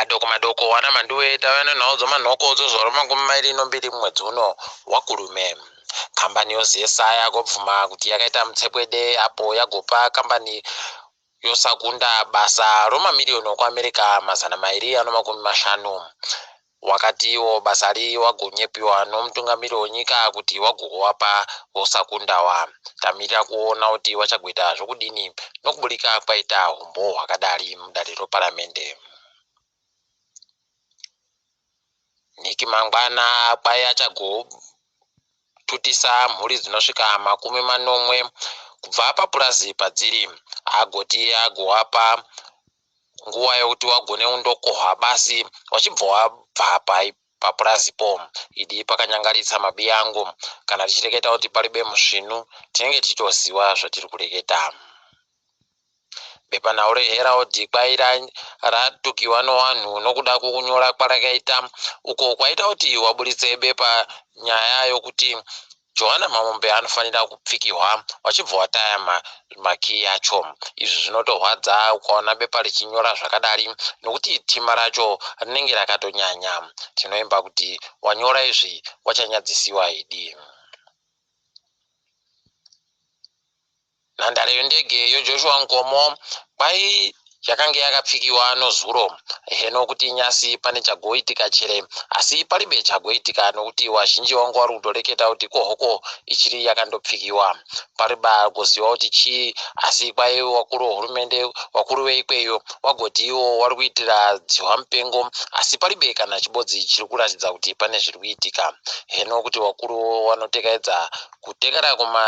Madoko madoko ana Manduwe tava nenhau dzomanhoko dzezuva ramakumi mairi nombiri mumwedzi uno waKurume. Kambani yoZesa yagobvuma kuti yakaita mutsepwede apo yagopa kambani yoSakunda basa romamiriyoni okuAmerica 250. Wakatiwo basa ri wagonyepiwa nomutungamiri wenyika kuti wagowapa woSakundawa. Tamirira kuona kuti wachagoita zvokudini nokuburika kwaita humbowo hwakadari mudare roparamende. Nick mangwana kwai achagotutisa mhuri dzinosvika 70 kubva papurazi padziri agoti agowapa nguva yokuti wagone kundokohwa basi wachibva wabva papurazipo. Idi pakanyangaritsa mabiyangu kana tichireketa kuti paribe musvinu tinenge tichitoziva zvatiri kureketa. Bepanhau reHerald kwai ratukiwa nowanhu nokuda kwokunyora kwarakaita uko kwaita kuti waburitse bepa nyaya yokuti Johanna Mamombe anofanira kupfikihwa wachibva wataya makiyi acho. Izvi zvinotorwadza ukaona bepa richinyora zvakadari nokuti tima racho rinenge rakatonyanya. Tinoimba kuti wanyora izvi wachanyadzisiwa idi. Nhandare yendege yoJoshua Nkomo kwai yakange yakapfikiwa nozuro heno kuti nyasi pane chagoitika chere asi paribe chagoitika nokuti wazhinji wangu wari kutoreketa kuti kohoko ichiri yakandopfikiwa pariba goziva kuti chii asi kwai wakuru wehurumende wakuru veikweyo wagoti iwo wari kuitira dzihwa mupengo asi paribe kana chibodzi chiri kuratidza kuti pane zviri kuitika heno kuti wakuru wanotekaidza kutekera kuma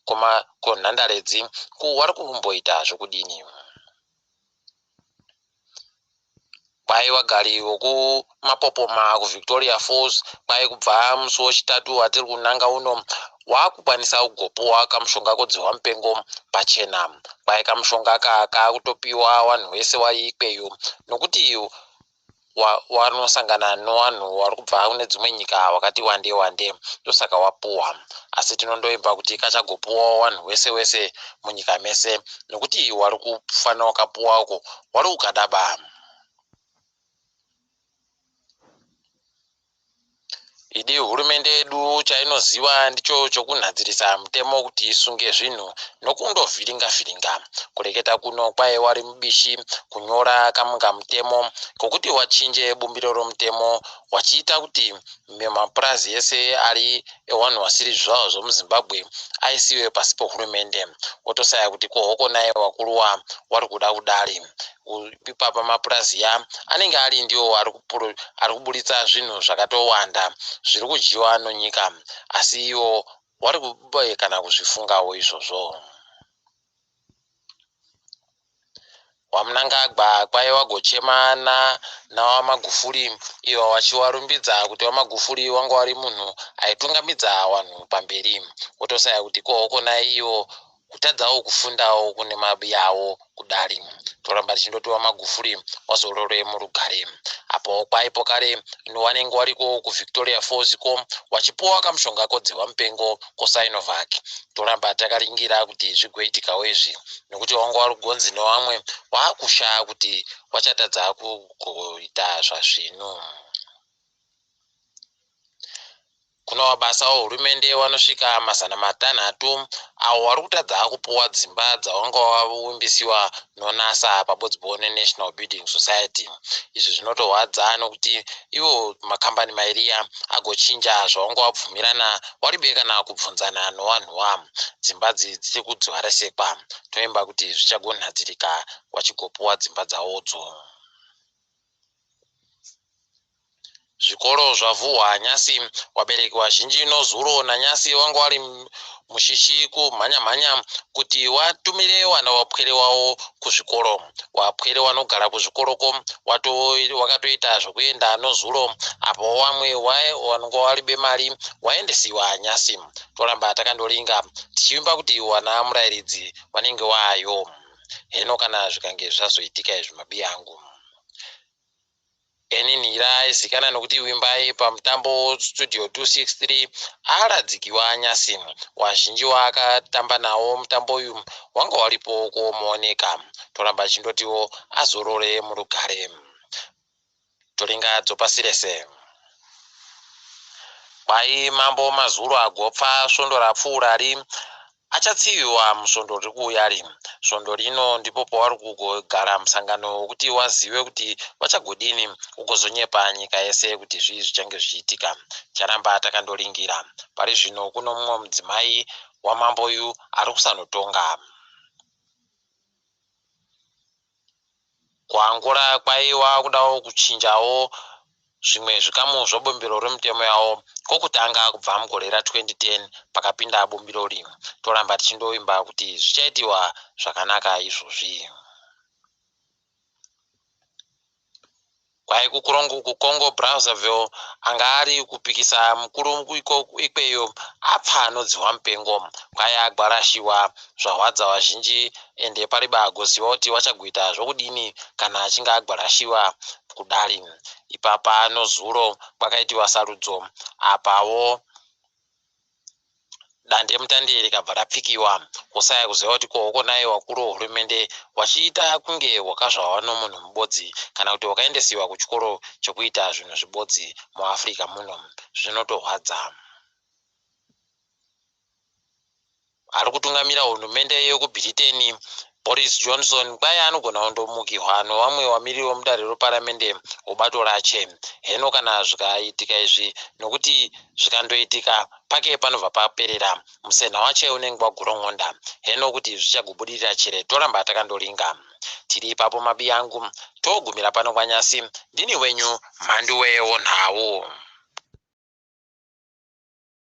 Koma ko nhandare dzi ku wari kumboita zvokudini? Kwai wagari wokumapopoma kuVictoria Falls kwai kubva musi wochitatu watiri kunanga uno wakukwanisa kugopuwa kamushonga kodzihwa mupengo pachena. Kwai kamushonga aka kakutopiwa wanhu wese wari ikweyo nokuti wanosangana nowanhu wari kubva kune dzimwe nyika wakati wande wande ndosaka wapuwa asi tinondoimba kuti kachagopuwawo wanhu wese wese munyika mese nokuti wari kufanira wakapuwa uko wari kukadaba. Idi hurumende yedu chainoziva ndicho chokunhadzirisa mutemo kuti isunge zvinhu nokundovhiringa vhiringa. Kureketa kuno kwaye wari mubishi kunyora kamunga mutemo kokuti wachinje bumbiro romutemo wachiita kuti mapurazi ese ari ewanhu wasiri zvizvarwa zvomuZimbabwe aisiwe pasi pohurumende. Wotosaya kuti kohoko naye wakuruwa wari kuda kudari. Ipapa mapurazi ya anenge ari ndiwo ari kuburitsa zvinhu zvakatowanda zviri kudyiwa nonyika asi iwo wari kana kuzvifungawo izvozvo. WaMnangagwa kwai wagochema naWaMagufuli ivo wachiwarumbidza kuti WaMagufuli wanga wari munhu aitungamidza wanhu pamberi. Wotosaya kuti ko hokonai iwo Kutadzawo kufundawo kune mabiyawo kudari. Toramba tichindoti waMagufuli wazorore murugare. Apowo kwaipo kare wanenge wariko kuVictoria Falls ko wachipuwa kamushonga kodzihwa mupengo koSinovac. Toramba takaringira kuti zvigoitikawo izvi nekuti wanga wari kugonzi newamwe waakusha kuti wachatadza kugoita zvazvinhu. Kuna mabasa ehurumende vanosvika 600 avo vari kutadza kupuwa dzimba dzavanga vavimbisiwa noNASA pabodzibo neNational Building Society. Izvi zvinotorwadza nokuti ivo makambani mairiya agochinja zvavanga vabvumirana waribe kana kubvunzana novanhuwa. Dzimba dzi dziri kudzwaresekwa. Toimba kuti zvichagonhadzirika vachigopuwa dzimba dzawodzo. Zvikoro zvavhuhwa nyasi wabereki wazhinji nozuro nanyasi wanga wari mushishi kumhanya mhanya kuti watumire wana wapwere wawo kuzvikoro. Wapwere wanogara kuzvikoroko wakatoita zvokuenda nozuro apo wamwe wanonga waribe mari waendesiwa nyasi. Toramba takandoringa tichivimba kuti wana murairidzi wanenge waayo. Heno kana zvikange zvazoitika izvi mabiyangu. Eni Nhira aizikanwa nokuti Wimbai pamutambo Studio 263 aradzikiwa nyasi. Wazhinji waakatamba nawo mutambo uyu wanga waripo kuomuoneka. Toramba tichindotiwo azorore murugare. Toringa dzopasi rese. Kwai Mambo Mazuru agopfa svondo rapfuurari achatsiviwa musvondo riri kuuyari. Svondo rino ndipo pavari kugogara musangano wekuti wazive kuti vachagodini ugozonyepa nyika yese kuti zvii zvichange zvichiitika. Ticharamba takandoringira. Pari zvino kuno mumwe mudzimai wamambo uyu ari kusanotonga. KuAngola kwaiva kudawo kuchinjawo zvimwe zvikamu zvebumbiro remitemo yavo kokutanga kubva mugore ra 2010 pakapinda bumbiro iri. Toramba tichindovimba kuti zvichaitiwa zvakanaka izvozvi. Kwai kuCongo Brazzaville anga ari kupikisa mukuru ikweyo apfa anodzihwa mupengo. Kwai agwarashiwa zvahwadza vazhinji ende pariba agoziva kuti wachagoita zvokudini kana achinge agwarashiwa kudari. Ipapa nozuro kwakaitiwa sarudzo apawo Dandemutande rikabva rapfikiwa, wosaya kuziva kuti ko hokonai wakuru wehurumende wachiita kunge wakazvarwa nomunhu mubodzi kana kuti wakaendesiwa kuchikoro chekuita zvinhu zvibodzi muAfrica muno. Zvinotorwadza. Ari kutungamira hurumende yekuBritain, Boris Johnson, kwai anogona kundomukirwa novamwe vamiriri vemudare reparamende webato rache. Heno kana zvikaitika izvi nokuti zvikandoitika pake panobva paperera. Musenha wache unenge wagoron'onda. Heno kuti zvichagobudirira chere toramba takandoringa. Tiri ipapo mabiyangu. Togumira pano kwanyasi. Ndini wenyu Mhanduwe Wonhau.